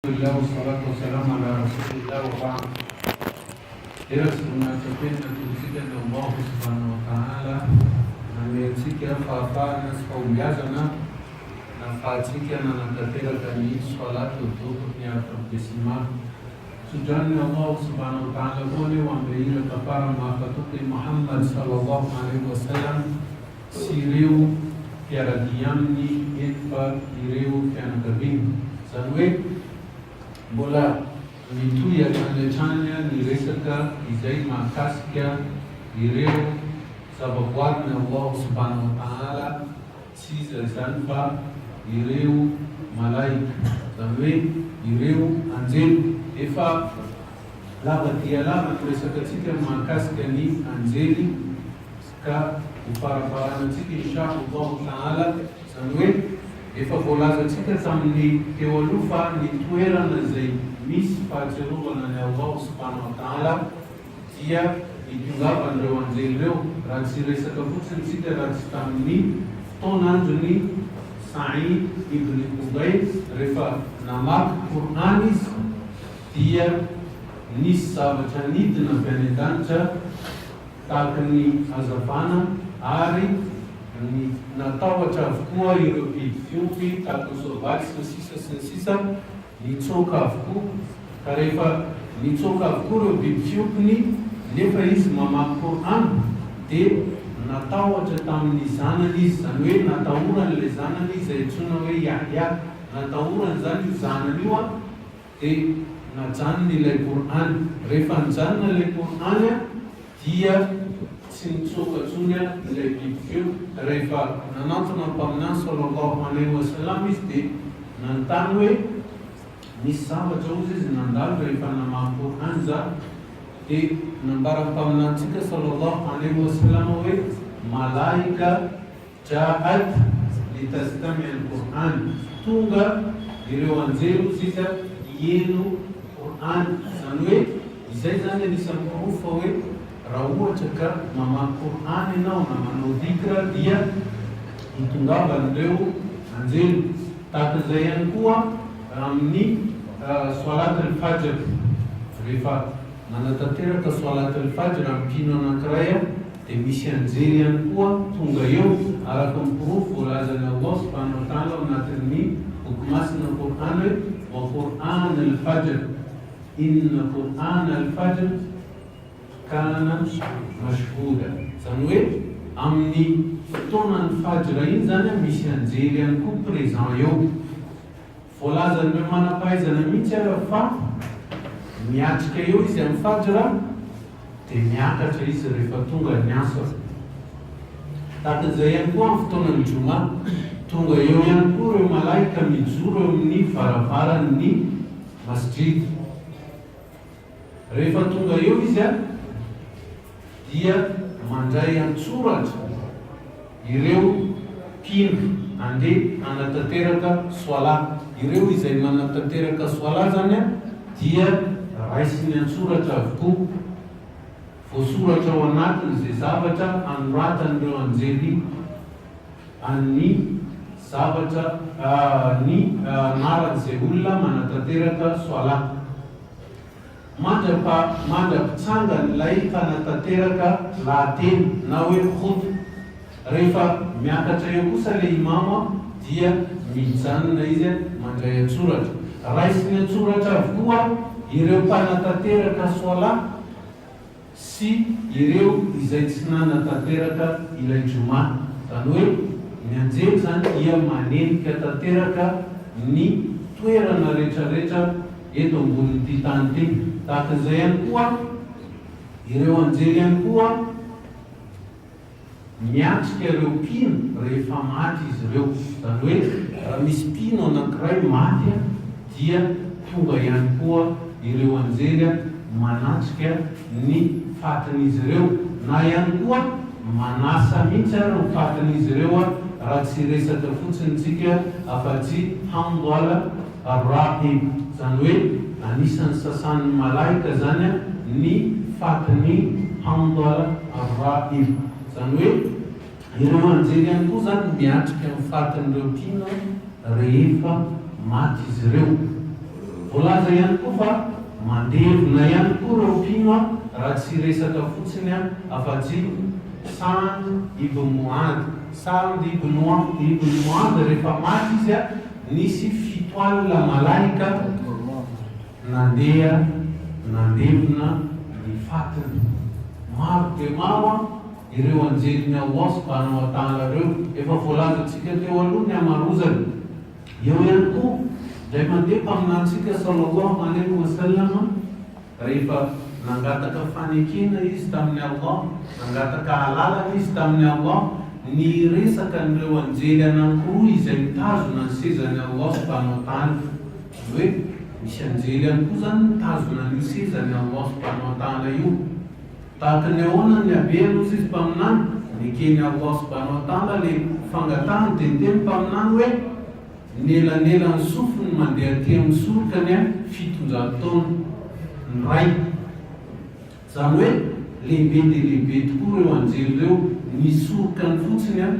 Alhamdulillah wassalatu wassalamu ala rasulillah wa ba'd. Dera sy voninahitra feno ny Tompontsika ny Allah subhanahu wa ta'ala nanome antsika fahafahana sy fahombiazana nahafahantsika nanatanteraka ny Swalatul Dhuhr niaraka amin'ny Besinimaro. Tso-dranon'i Allah subhanahu wa ta'ala koa anie ho amin'ilay iraka farany mahafatoky Muhammad sallallahu alaihi wa sallam sy ireo mpiara-dia aminy eny fa ireo fianakaviany. Izany hoe mbola mitohy hatrany hatrany ny resaka izay mahakasika ireo zavaboarin'i Allah subhanahu wa ta'ala, tsy iza izany fa ireo malaika, izany hoe ireo anjely. Efa lava dia lava ny resakantsika mahakasika ny anjely. Ka ho farafaranantsika Insha Allahu Ta'ala, izany hoe efa voalazantsika tamin'ny teo aloha fa ny toerana izay misy fahatsiarovana an'i Allahu Subhanahu wa Ta'ala dia itongavan'ireo anjely ireo, raha tsy hiresaka fotsiny tsika raha tsy tamin'ny fotoan'andron'i Sa'id ibn Hudayr rehefa namaky Qur'an izy dia nisy zavatra nidina avy any an-danitra Tahaka ny hazavana ary ny natahotra avokoa ireo biby fiompy tahaka ny soavaly sy ny sisa sy ny sisa nitsoaka avokoa ka rehefa nitsoaka avokoa ireo biby fiompiny nefa izy mamaky Qur'an dia natahotra tamin'ny zanany izy izany hoe natahorany ilay zanany izay antsoina hoe Yahya natahorany izany io zanany io an Dia najanony ilay Qur'an. Rehefa nijanona ilay Qur'an dia tsy nitsoaka intsony ilay biby teo. Rehefa nanantona ny Mpaminany sallallahu alaihi wa sallam izy dia nanontany hoe, Nisy zavatra hozy izy nandalo rehefa namaky Qur'an za? Dia nambaran'ny Mpaminanintsika sallallahu alaihi wa sallam hoe, Malaika Ja'at litastami' al-Qur'an, tonga ireo anjely hozy izy hiheno Qur'an, izany hoe izay izany anisan'ny porofo fa hoe raha ohatra ka mamaky Qur'an ianao na manao dhikr dia hitongavan'ireo anjely. Tahaka izay ihany koa amin'ny Soalat al-Fajr, rehefa manatanteraka Soalat al-Fajr amin'ny mpino anankiray dia misy anjely ihany koa tonga eo, araka ny porofo voalazan'i Allah subhanahu wa ta'ala ao anatin'ny boky masina Qur'an hoe, Wa Qur'an al-fajr, inna Qur'an al-fajr kana mashhouda. Izany hoe amin'ny fotoanan'ny fajr iny izany misy anjely ihany koa présent eo. Voalazan'ireo manam-pahaizana mihitsy ara fa miatrika eo izy amin'ny Fajr dia miakatra izy rehefa tonga ny Asr. Tahaka izay ihany koa amin'ny fotoanan'ny Joma, tonga eo ihany koa ireo Malaika mijoro eo amin'ny varavaran'ny Masjid. Rehefa tonga eo izy dia mandray an-tsoratra ireo mpino handeha hanatanteraka Swala. Ireo izay manatanteraka Swala izany dia raisiny an-tsoratra avokoa. Voasoratra ao anatiny izay zavatra anoratan'ireo anjely an'ny zavatra ny anaran'izay olona manatanteraka Swala. Mandrapa mandra-pitsangan'ilay mpanatanteraka lahateny na hoe khotba. Rehefa miakatra eo kosa ilay imamo dia mijanona izy mandray an-tsoratra. Raisiny an-tsoratra avokoa ireo mpanatanteraka swala sy ireo izay tsy nanatanteraka ilay Joma. Izany hoe ny anjely izany dia manenika tanteraka ny toerana rehetrarehetra eto ambonin'ity tany ity. Tahaka izay ihany koa, ireo anjely ihany koa miatrika ireo mpino rehefa maty izy ireo. Izany hoe raha misy mpino anankiray maty dia tonga ihany koa ireo anjely manatrika ny fatin'izy ireo na ihany koa manasa mihitsy ary ny fatin'izy ireo raha tsy hiresaka fotsiny tsika afa-tsy Handala Ar-Rahib, izany hoe anisan'ny sasan'ny Malaika izany ny fatin'i Handala Ar-Rahib. Izany hoe ireo anjely ihany koa izany miatrika ny fatin'ireo mpino rehefa maty izy ireo. Voalaza ihany koa fa mandevona ihany koa ireo mpino raha tsy hiresaka fotsiny afa-tsy Sa'd ibn Mu'adh. Sa'd ibn Mu'adh rehefa maty izy nisy 70 malaika nandeha nandevona ny fatiny. Maro dia maro ireo anjelin'i Allah subhanahu wa ta'ala ireo. Efa voalazantsika teo aloha ny hamarozany. Eo ihany koa, indray mandeha Mpaminanintsika sallallahu alaihi wa sallam, rehefa nangataka fanekena izy tamin'i Allah, nangataka alalana izy tamin'i Allah, niresaka an'ireo anjely anankiroa izay mitazona ny sezan'i Allah subhanahu wa ta'ala. Izany hoe, misy anjely ihany koa izany mitazona an'io sezan'i Allah subhanahu wa ta'ala io. Tahaka ny ahoana ny habehany hozy izy Mpaminany? Neken'i Allah subhanahu wa ta'ala le fangatahany dia niteny Mpaminany hoe, Ny elanelan'ny sofiny mandeha aty amin'ny sorokany an 700 taona ny ray. Izany hoe lehibe dia lehibe tokoa ireo anjely ireo, ny sorokany fotsiny an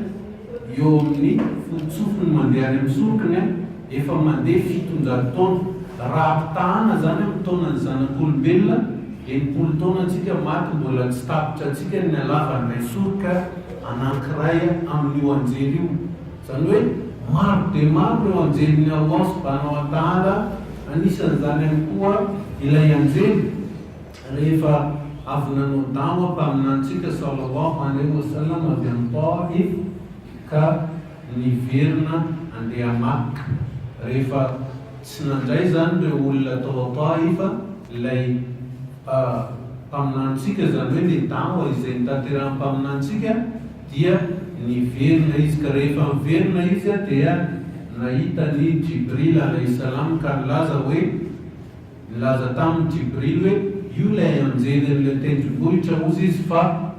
eo amin'ny foto-tsofiny mandeha any amin'ny sorokany an efa mandeha 700 taona. Raha ampitahana izany amin'ny taonan'ny zanak'olombelona, 60 taona antsika maty mbola tsy tapitra antsika ny halavan'ilay soroka anankiray amin'io anjely io. Izany hoe maro dia maro ireo anjelin'i Allah subhanahu wa ta'ala, anisan'izany ihany koa ilay anjely rehefa avy nanao da'wa Mpaminanintsika sallallahu alaihi wa sallam avy any Ta'if ka niverina handeha Makka. Rehefa tsy nandray izany ireo olona tao Ta'if ilay Mpaminanintsika, izany hoe ilay da'wa izay notanterahin'ny Mpaminanintsika dia niverina izy, ka rehefa niverina izy dia nahita an'i Jibril alaihi salam ka nilaza hoe, nilaza taminy Jibril hoe, io ilay anjelin'ilay tendrombohitra hozy izy fa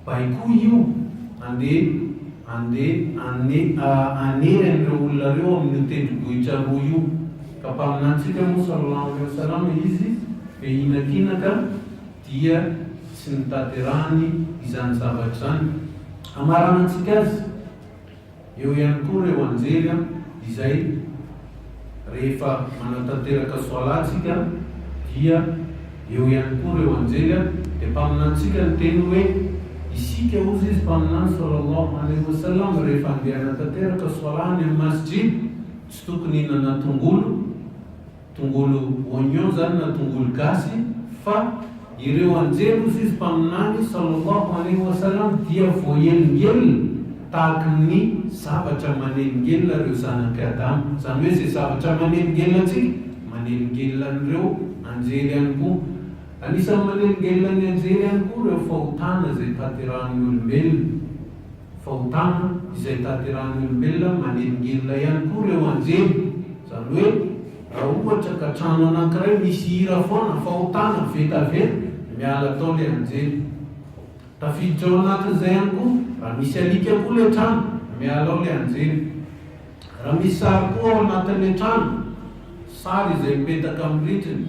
baikoy io andeha andeha ane hanery an'ireo olona ireo amin'io tendrombohitra roa io, ka Mpaminanintsika moa sallallahu alaihi wasallam izy be hinakinaka dia tsy notanterahany izany zavatra izany. Hamaranantsika azy, eo ihany koa ireo anjely izay rehefa manatanteraka soalat tsika dia eo ihany koa ireo anjely dia Mpaminanintsika niteny hoe, isika hozy izy Mpaminany sallallahu alaihi wasallam rehefa andeha hanatanteraka soalat any amin'ny masjid tsy tokony hihinana tongolo, Tongolo oignon zany na tongolo gasy fa ireo anjely ozy izy mpaminany sallallahu alaihi wa sallam dia voahelingelina tahaky ny zavatra manelingelina ireo zanak'i Adama zany hoe zay zavatra manelingelina antsika manelingelina an'ireo anjely ihany koa anisan'ny manelingelina ny anjely ihany koa ireo fahotana izay tanterahan'ny olombelona Fahotana izay tanterahan'ny olombelona manelingelina ihany koa ireo anjely. Izany hoe raha ohatra ka trano anankiray misy hira foana, fahotana, vetaveta, miala tao ilay anjely. Tafiditra ao anatin'izay ihany koa raha misy alika koa ilay trano, miala ao ilay anjely. Raha misy sary koa ao anatin'ilay trano, sary izay mipetaka amin'ny rindrina,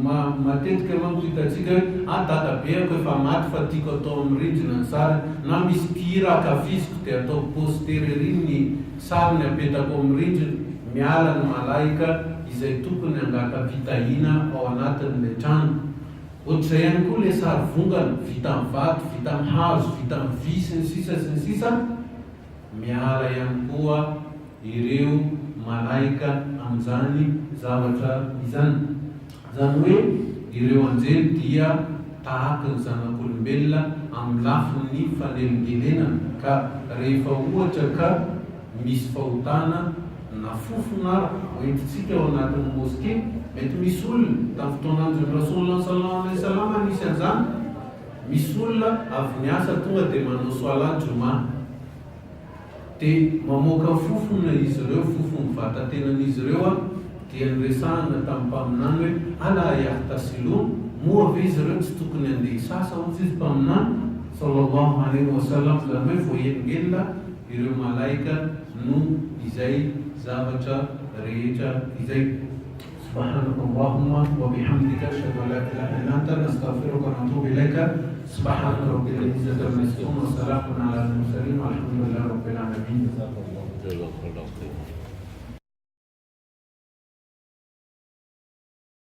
ma, matetika manko hitantsika hoe, ah dadabeako efa maty fa tiako atao amin'ny rindrina ny sariny, na misy mpihira ankafiziko dia ataoko poster ery ny sariny apetako amin'ny rindrina, miala ny malaika izay tokony hangata-pitahiana ao anatin'ilay trano. Ohatr'izay ihany koa ilay sary vongana, vita amin'ny vato, vita amin'ny hazo, vita amin'ny vy, sy ny sisa sy ny sisa. Miala ihany koa ireo malaika amin'izany zavatra izany. Izany hoe ireo anjely dia tahaky ny zanak'olombelona amin'ny lafin'ny fanelingelenana ka rehefa ohatra ka misy fahotana na fofona ara hoentintsika ao anatin'ny moske, mety misy olona, tamin'ny fotoan'andron'ny Rasoollah sallallahu alaihi wasallam nisy an'izany, Misy olona avy miasa tonga dia manao soalat juma. Dia mamoaka fofona izy ireo, fofon'ny vatatenan'izy ireo an, dia niresahana tamin'ny Mpaminany hoe, Ala yahtasilun, moa ve izy ireo tsy tokony handeha hisasa hozy izy Mpaminany, sallallahu alaihi wa sallam, izany hoe voahelingelina ireo malaika noho izay zavatra rehetra izay. Subhanaka Allahumma wa bihamdika ashhadu an la ilaha illa anta nastaghfiruka wa natubu ilaika Subhana rabbil izzati amma yasifun wa salamun ala al mursalin walhamdulillahi rabbil alamin. Jazakallahu khairan.